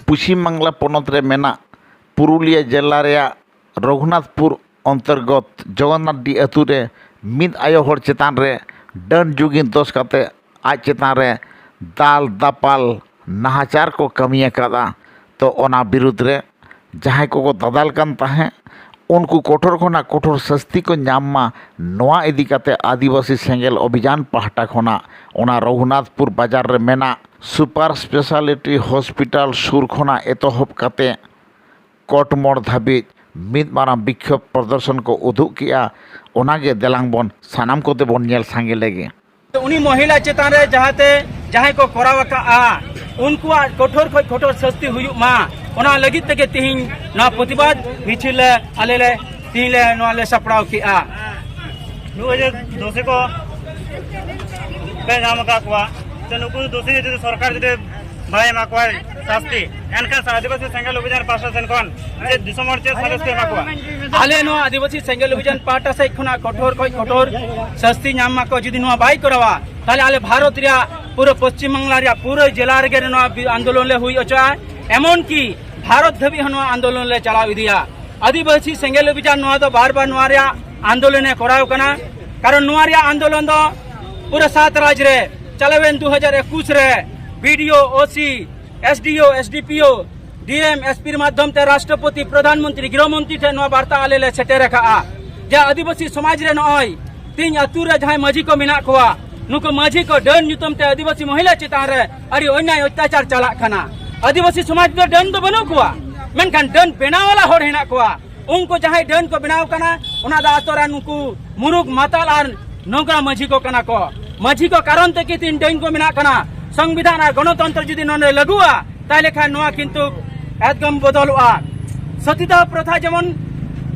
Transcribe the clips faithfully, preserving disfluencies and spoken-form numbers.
ᱯᱚᱪᱷᱤᱢ ᱵᱟᱝᱞᱟ ᱯᱚᱱᱚᱛ ᱨᱮ ᱢᱮᱱᱟᱜ ᱯᱩᱨᱩᱞᱤᱭᱟᱹ ᱡᱮᱞᱟ ᱨᱮᱭᱟᱜ ᱨᱚᱜᱷᱩᱱᱟᱛᱷᱯᱩᱨ ᱚᱱᱛᱚᱨᱜᱚᱛ ᱡᱚᱜᱚᱱᱱᱟᱛᱷᱰᱤ ᱟᱹᱛᱩ ᱨᱮ ᱢᱤᱫ ᱟᱭᱳ ᱦᱚᱲ ᱪᱮᱛᱟᱱ ᱨᱮ ᱰᱟᱹᱱ ᱡᱩᱜᱤᱱ ᱫᱳᱥ ᱠᱟᱛᱮ ᱟᱡ ᱪᱮᱛᱟᱱ ᱨᱮ ᱫᱟᱞ ᱫᱟᱯᱟᱞ ᱱᱟᱦᱟᱪᱟᱨ ᱠᱚ ᱠᱟᱹᱢᱤ ᱟᱠᱟᱫᱼᱟ᱾ ᱛᱚ, ᱚᱱᱟ ᱵᱤᱨᱩᱫᱽ ᱨᱮ ᱡᱟᱦᱟᱸᱭ ᱠᱚᱠᱚ ᱫᱟᱫᱟᱞ ᱠᱟᱱ ᱛᱟᱦᱮᱸᱫ, ᱩᱱᱠᱩ ᱠᱚᱴᱷᱳᱨ ᱠᱷᱚᱱᱟᱜ ᱠᱚᱴᱷᱳᱨ ᱥᱟᱹᱥᱛᱤ ᱠᱚ ᱧᱟᱢ ᱢᱟ, ᱱᱚᱣᱟ ᱤᱫᱤ ᱠᱟᱛᱮ ᱟᱹᱫᱤᱵᱟᱹᱥᱤ ᱥᱮᱸᱜᱮᱞ ᱚᱵᱷᱤᱡᱟᱱ ᱯᱟᱦᱴᱟ ᱠᱷᱚᱱᱟᱜ ᱚᱱᱟ ᱨᱚᱜᱷᱩᱱᱟᱛᱷᱯᱩᱨ ᱵᱟᱡᱟᱨ ᱨᱮ ᱢᱮᱱᱟᱜ ᱥᱩᱯᱟᱨ ᱥᱯᱮᱥᱟᱞᱤᱴᱤ ᱦᱚᱥᱯᱤᱴᱟᱞ ᱥᱩᱨ ᱠᱷᱚᱱᱟᱜ ᱮᱛᱚᱦᱚᱵ ᱠᱟᱛᱮ ᱠᱚᱴᱢᱚᱲ ᱫᱷᱟᱹᱵᱤᱡ ᱢᱤᱫ ᱢᱟᱨᱟᱝ ᱵᱤᱠᱠᱷᱳᱵ ᱯᱨᱚᱫᱚᱨᱥᱚᱱ ᱠᱚ ᱩᱫᱩᱜ ᱠᱮᱜᱼᱟ᱾ ᱚᱱᱟᱜᱮ ᱫᱮᱞᱟᱝ ᱵᱚᱱ ᱥᱟᱱᱟᱢ ᱠᱚᱛᱮ ᱵᱚᱱ ᱧᱮᱞ ᱥᱟᱸᱜᱮ ᱞᱮᱜᱮ᱾ ᱩᱱᱤ ᱢᱚᱦᱤᱞᱟ ᱪᱮᱛᱟᱱ ᱨᱮ ᱡᱟᱦᱟᱸᱛᱮ ᱡᱟᱦᱟᱸᱭ ᱠᱚ ᱠᱚᱨᱟᱣ ᱟᱠᱟᱫᱼᱟ, ᱩᱱᱠᱩᱣᱟᱜ ᱠᱚᱴᱷᱳᱨ ᱠᱷᱚᱱ ᱠᱚᱴᱷᱳᱨ ᱥᱟᱹᱥᱛᱤ ᱦᱩᱭᱩᱜ ᱢᱟ, ᱚᱱᱟ ᱞᱟᱹᱜᱤᱫ ᱛᱮᱜᱮ ᱛᱤᱦᱤᱧ ᱱᱚᱣᱟ ᱯᱨᱚᱛᱤᱵᱟᱫ ᱢᱤᱪᱷᱤᱞ ᱞᱮ ᱟᱞᱮ ᱞᱮ ᱛᱤᱦᱤᱧ ᱞᱮ ᱱᱚᱣᱟ ᱞᱮ ᱥᱟᱯᱲᱟᱣ ᱠᱮᱜᱼᱟ᱾ ᱱᱩᱠᱩ ᱡᱮ ᱫᱳᱥᱤ ᱠᱚ ᱯᱮ ᱧᱟᱢ ᱟᱠᱟᱫ ᱠᱚᱣᱟ, ᱛᱚ ᱱᱩᱠᱩ ᱫᱳᱥᱤ ᱡᱩᱫᱤ ᱥᱚᱨᱠᱟᱨ ᱡᱩᱫᱤ ᱵᱟᱭ ᱮᱢᱟ ᱠᱚᱣᱟ ᱥᱟᱥᱛᱤ, ᱮᱱᱠᱷᱟᱱ ᱟᱹᱫᱤᱵᱟᱹᱥᱤ ᱥᱮᱸᱜᱮᱞ ᱚᱵᱷᱤᱡᱟᱱ ᱯᱟᱦᱴᱟ ᱥᱮᱱ ᱠᱷᱚᱱ ᱪᱮᱫ ᱫᱤᱥᱚᱢ ᱦᱚᱲ ᱪᱮᱫ ᱥᱟᱸᱫᱮᱥ ᱯᱮ ᱮᱢᱟ ᱠᱚᱣᱟ? ᱟᱞᱮ ᱱᱚᱣᱟ ᱟᱹᱫᱤᱵᱟᱹᱥᱤ ᱥᱮᱸᱜᱮᱞ ᱚᱵᱷᱤᱡᱟᱱ ᱯᱟᱦᱴᱟ ᱥᱮᱫ ᱠᱷᱚᱱᱟᱜ ᱠᱚᱴᱷᱳᱨ ᱠᱷᱚᱱ ᱠᱚᱴᱷᱳᱨ ᱥᱟᱥᱛᱤ ᱧᱟᱢ ᱢᱟᱠᱚ᱾ ᱡᱩᱫᱤ ᱱᱚᱣᱟ ᱵᱟᱭ ᱠᱚᱨᱟᱣᱟ, ᱛᱟᱦᱞᱮ ᱟᱞᱮ ᱵᱷᱟᱨᱚᱛ ᱨᱮᱭᱟᱜ ᱯᱩᱨᱟᱹ ᱯᱚᱥᱪᱤᱢ ᱵᱟᱝᱞᱟ ᱨᱮᱭᱟᱜ ᱯᱩᱨᱟᱹ ᱡᱮᱞᱟ ᱨᱮᱜᱮ ᱱᱚᱣᱟ ᱵᱤ-, ᱟᱱᱫᱳᱞᱚᱱ ᱞᱮ ᱦᱩᱭ ᱦᱚᱪᱚᱜᱼᱟ᱾ ᱮᱢᱚᱱ ᱠᱤ ᱵᱷᱟᱨᱚᱛ ᱫᱷᱟᱹᱵᱤᱡ ᱦᱚᱸ ᱱᱚᱣᱟ ᱟᱱᱫᱳᱞᱚᱱ ᱞᱮ ᱪᱟᱞᱟᱣ ᱤᱫᱤᱭᱟ᱾ ᱟᱹᱫᱤᱵᱟᱹᱥᱤ ᱥᱮᱸᱜᱮᱞ ᱚᱵᱷᱤᱡᱟᱱ ᱱᱚᱣᱟ ᱫᱚ ᱵᱟᱨ ᱵᱟᱨ ᱱᱚᱣᱟ ᱨᱮᱭᱟᱜ ᱟᱱᱫᱳᱞᱚᱱ ᱮ ᱠᱚᱨᱟᱣ ᱠᱟᱱᱟ, ᱠᱟᱨᱚᱱ ᱱᱚᱣᱟ ᱨᱮᱭᱟᱜ ᱟᱱᱫᱳᱞᱚᱱ ᱫᱚ ᱯᱩᱨᱟᱹ ᱥᱟᱛ ᱨᱟᱡᱽ ᱨᱮ ᱪᱟᱞᱟᱣᱮᱱ ᱫᱩ ᱦᱟᱡᱟᱨ ᱮᱠᱩᱥ ᱨᱮ ᱵᱤ ᱰᱤ ᱳ, ᱳ ᱥᱤ, ᱮᱥ ᱰᱤ ᱳ, ᱮᱥ ᱰᱤ ᱯᱤ ᱳ, ᱰᱤ ᱮᱢ, ᱮᱥ ᱯᱤ ᱨ ᱢᱟᱫᱽᱫᱷᱚᱢ ᱛᱮ ᱨᱟᱥᱴᱨᱚᱯᱚᱛᱤ, ᱯᱨᱚᱫᱷᱟᱱ ᱢᱚᱱᱛᱨᱤ, ᱜᱨᱤᱦᱚ ᱢᱚᱱᱛᱨᱤ ᱴᱷᱮᱱ ᱱᱚᱣᱟ ᱵᱟᱨᱛᱟ ᱟᱞᱮ ᱞᱮ ᱥᱮᱴᱮᱨ ᱟᱠᱟᱫᱼᱟ ᱡᱮ ᱟᱹᱫᱤᱵᱟᱹᱥᱤ ᱥᱚᱢᱟᱡᱽ ᱨᱮ ᱱᱚᱜᱼᱚᱭ ᱛᱮᱦᱮᱧ ᱟᱹᱛᱩ ᱨᱮ ᱡᱟᱦᱟᱸᱭ ᱢᱟᱹᱡᱷᱤ ᱠᱚ ᱢᱮᱱᱟᱜ ᱠᱚᱣᱟ, ᱱᱩᱠᱩ ᱢᱟᱹᱡᱷᱤ ᱠᱚ ᱰᱟᱹᱱ ᱧᱩᱛᱩᱢ ᱛᱮ ᱟᱹᱫᱤᱵᱟᱹᱥᱤ ᱢᱚᱦᱤᱞᱟ ᱪᱮᱛᱟᱱ ᱨᱮ ᱟᱹᱰᱤ ᱚᱱᱭᱟᱭ ᱚᱛᱛᱟᱪᱟᱨ ᱪᱟᱞᱟᱜ ᱠᱟᱱᱟ᱾ ᱟᱹᱫᱤᱵᱟᱹᱥᱤ ᱥᱚᱢᱟᱡᱽ ᱫᱚ ᱰᱟᱹᱱ ᱫᱚ ᱵᱟᱹᱱᱩᱜ ᱠᱚᱣᱟ, ᱢᱮᱱᱠᱷᱟᱱ ᱰᱟᱹᱱ ᱵᱮᱱᱟᱣ ᱣᱟᱞᱟ ᱦᱚᱲ ᱦᱮᱱᱟᱜ ᱠᱚᱣᱟ᱾ ᱩᱱᱠᱩ ᱡᱟᱦᱟᱸᱭ ᱰᱟᱹᱱ ᱠᱚ ᱵᱮᱱᱟᱣ ᱠᱟᱱᱟ, ᱚᱱᱟ ᱫᱚ ᱟᱛᱳ ᱨᱮᱱ ᱱᱩᱠᱩ ᱢᱩᱨᱩᱠ ᱢᱟᱛᱟᱞ ᱟᱨ ᱱᱚᱝᱠᱟ ᱢᱟᱹᱡᱷᱤ ᱠᱚ ᱠᱟᱱᱟ ᱠᱚ᱾ ᱢᱟᱹᱡᱷᱤ ᱠᱚ ᱠᱟᱨᱚᱱ ᱛᱮ ᱠᱤ ᱛᱤᱦᱤᱧ ᱰᱟᱹᱱ ᱠᱚ ᱢᱮᱱᱟᱜ ᱠᱟᱱᱟ᱾ ᱥᱚᱝᱵᱤᱫᱷᱟᱱ ᱟᱨ ᱜᱚᱱᱚᱛᱚᱱᱛᱨᱚ ᱡᱩᱫᱤ ᱱᱚᱰᱮ ᱞᱟᱹᱜᱩᱜᱼᱟ, ᱛᱟᱦᱞᱮ ᱠᱷᱟᱱ ᱱᱚᱣᱟ ᱠᱤᱱᱛᱩ ᱮᱠᱫᱚᱢ ᱵᱚᱫᱚᱞᱚᱜᱼᱟ᱾ ᱥᱚᱛᱤᱫᱟᱦ ᱯᱨᱚᱛᱷᱟ ᱡᱮᱢᱚᱱ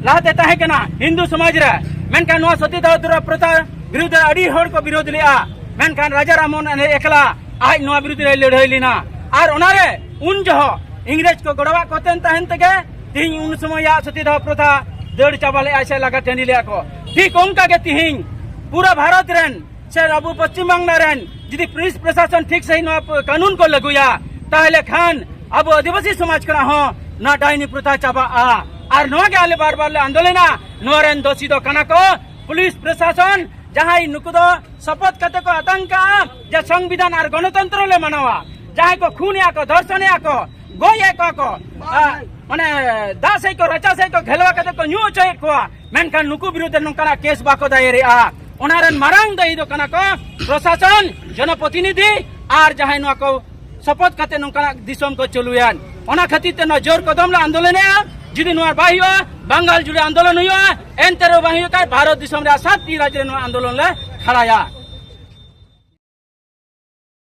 ᱞᱟᱦᱟᱛᱮ ᱛᱟᱦᱮᱸ ᱠᱟᱱᱟ ᱦᱤᱱᱫᱩ ᱥᱚᱢᱟᱡᱽ ᱨᱮ, ᱢᱮᱱᱠᱷᱟᱱ ᱱᱚᱣᱟ ᱥᱚᱛᱤᱫᱟᱦ ᱯᱨᱚᱛᱷᱟ ᱵᱤᱨᱩᱫᱷ ᱨᱮ ᱟᱹᱰᱤ ᱦᱚᱲ ᱠᱚ ᱵᱤᱨᱳᱫᱷ ᱞᱮᱜᱼᱟ, ᱢᱮᱱᱠᱷᱟᱱ ᱨᱟᱡᱟ ᱨᱟᱢᱢᱳᱦᱚᱱ ᱮᱠᱞᱟ ᱟᱡ ᱱᱚᱣᱟ ᱵᱤᱨᱩᱫᱷ ᱨᱮᱭ ᱞᱟᱹᱲᱦᱟᱹᱭ ᱞᱮᱱᱟ᱾ ᱟᱨ ᱚᱱᱟᱨᱮ ᱩᱱ ᱡᱚᱦᱚᱜ ᱤᱝᱨᱮᱡᱽ ᱠᱚ ᱜᱚᱲᱚᱣᱟᱜ ᱠᱚ ᱛᱟᱦᱮᱱ ᱛᱮᱜᱮ ᱛᱮᱦᱮᱧ ᱩᱱ ᱥᱚᱢᱚᱭᱟᱜ ᱥᱚᱛᱤᱫᱟᱦ ᱯᱨᱚᱛᱷᱟ ᱫᱟᱹᱲ ᱪᱟᱵᱟ ᱞᱮᱜᱼᱟ ᱥᱮ ᱞᱟᱜᱟ ᱴᱟᱺᱰᱤ ᱞᱮᱜᱼᱟ ᱠᱚ᱾ ᱴᱷᱤᱠ ᱚᱱᱠᱟ ᱜᱮ ᱛᱮᱦᱮᱧ ᱯᱩᱨᱟᱹ ᱵᱷᱟᱨᱚᱛ ᱨᱮᱱ ᱥᱮ ᱟᱵᱚ ᱯᱚᱥᱪᱤᱢ ᱵᱟᱝᱞᱟ ᱨᱮᱱ ᱡᱩᱫᱤ ᱯᱩᱞᱤᱥ ᱯᱨᱚᱥᱟᱥᱚᱱ ᱴᱷᱤᱠ ᱥᱟᱺᱦᱤᱡ ᱱᱚᱣᱟ ᱠᱟᱹᱱᱩᱱ ᱠᱚ ᱞᱟᱹᱜᱩᱭᱟ, ᱛᱟᱦᱚᱞᱮ ᱠᱷᱟᱱ ᱟᱵᱚ ᱟᱹᱫᱤᱵᱟᱹᱥᱤ ᱥᱚᱢᱟᱡᱽ ᱠᱷᱚᱱᱟᱜ ᱦᱚᱸ ᱱᱚᱣᱟ ᱰᱟᱭᱱᱤ ᱯᱨᱚᱛᱷᱟ ᱪᱟᱵᱟᱜᱼᱟ᱾ ᱟᱨ ᱱᱚᱣᱟ ᱜᱮ ᱟᱞᱮ ᱵᱟᱨ ᱵᱟᱨ ᱞᱮ ᱟᱱᱫᱳᱞᱚᱱᱟ᱾ ᱱᱚᱣᱟ ᱨᱮᱱ ᱫᱳᱥᱤ ᱫᱚ ᱠᱟᱱᱟ ᱠᱚ ᱯᱩᱞᱤᱥ ᱯᱨᱚᱥᱟᱥᱚᱱ, ᱡᱟᱦᱟᱸᱭ ᱱᱩᱠᱩ ᱫᱚ ᱥᱚᱯᱚᱛ ᱠᱟᱛᱮ ᱠᱚ ᱟᱛᱟᱝ ᱠᱟᱜᱼᱟ ᱡᱮ ᱥᱚᱝᱵᱤᱫᱷᱟᱱ ᱟᱨ ᱜᱚᱱᱚᱛᱚᱱᱛᱨᱚ ᱞᱮ ᱢᱟᱱᱟᱣᱟ᱾ ᱡᱟᱦᱟᱸᱭ ᱠᱚ ᱠᱷᱩᱱᱮᱜᱼᱟ ᱠᱚ, ᱫᱷᱚᱨᱥᱚᱱᱮᱜᱼᱟ ᱠᱚ, ᱜᱚᱡ ᱮᱫ ᱠᱚᱣᱟ ᱠᱚ, ᱟ, ᱢᱟᱱᱮ ᱫᱟᱜ ᱥᱮᱫ ᱠᱚ, ᱨᱟᱪᱟ ᱥᱮᱫ ᱠᱚ ᱜᱷᱮᱞᱣᱟ ᱠᱟᱛᱮ ᱠᱚ ᱧᱩ ᱦᱚᱪᱚᱭᱮᱫ ᱠᱚᱣᱟ, ᱢᱮᱱᱠᱷᱟᱱ ᱱᱩᱠᱩ ᱵᱤᱨᱩᱫᱷ ᱨᱮ ᱱᱚᱝᱠᱟᱱᱟᱜ ᱠᱮᱥ ᱵᱟᱠᱚ ᱫᱟᱭᱮᱨᱮᱜᱼᱟ᱾ ᱚᱱᱟ ᱨᱮᱱ ᱢᱟᱨᱟᱝ ᱫᱟᱹᱭᱤ ᱫᱚ ᱠᱟᱱᱟ ᱠᱚ ᱯᱨᱚᱥᱟᱥᱚᱱ, ᱡᱚᱱᱚᱯᱨᱚᱛᱤᱱᱤᱫᱷᱤ ᱟᱨ ᱡᱟᱦᱟᱸᱭ ᱱᱚᱣᱟ ᱠᱚ ᱥᱚᱯᱚᱛ ᱠᱟᱛᱮ ᱱᱚᱝᱠᱟᱱᱟᱜ ᱫᱤᱥᱚᱢ ᱠᱚ ᱪᱟᱹᱞᱩᱭᱟ᱾ ᱚᱱᱟ ᱠᱷᱟᱹᱛᱤᱨ ᱛᱮ ᱱᱚᱣᱟ ᱡᱳᱨ ᱠᱚᱫᱚᱢ ᱞᱮ ᱟᱱᱫᱳᱞᱚᱱᱮᱜᱼᱟ᱾ ᱡᱩᱫᱤ ᱱᱚᱣᱟ ᱵᱟᱭ ᱦᱩᱭᱩᱜᱼᱟ, ᱵᱟᱝᱜᱟᱞ ᱡᱩᱲᱮ ᱟᱱᱫᱳᱞᱚᱱ ᱦᱩᱭᱩᱜᱼᱟ, ᱮᱱᱛᱮ ᱨᱮᱦᱚᱸ ᱵᱟᱝ ᱦᱩᱭᱩᱜ ᱠᱷᱟᱱ ᱵᱷᱟᱨᱚᱛ ᱫᱤᱥᱚᱢ ᱨᱮᱭᱟᱜ ᱥᱟᱛᱴᱤ ᱨᱟᱡᱽ ᱨᱮ ᱱᱚᱣᱟ ᱟᱱᱫᱳᱞᱚᱱ ᱞᱮ ᱠᱷᱟᱲᱟᱭᱟ᱾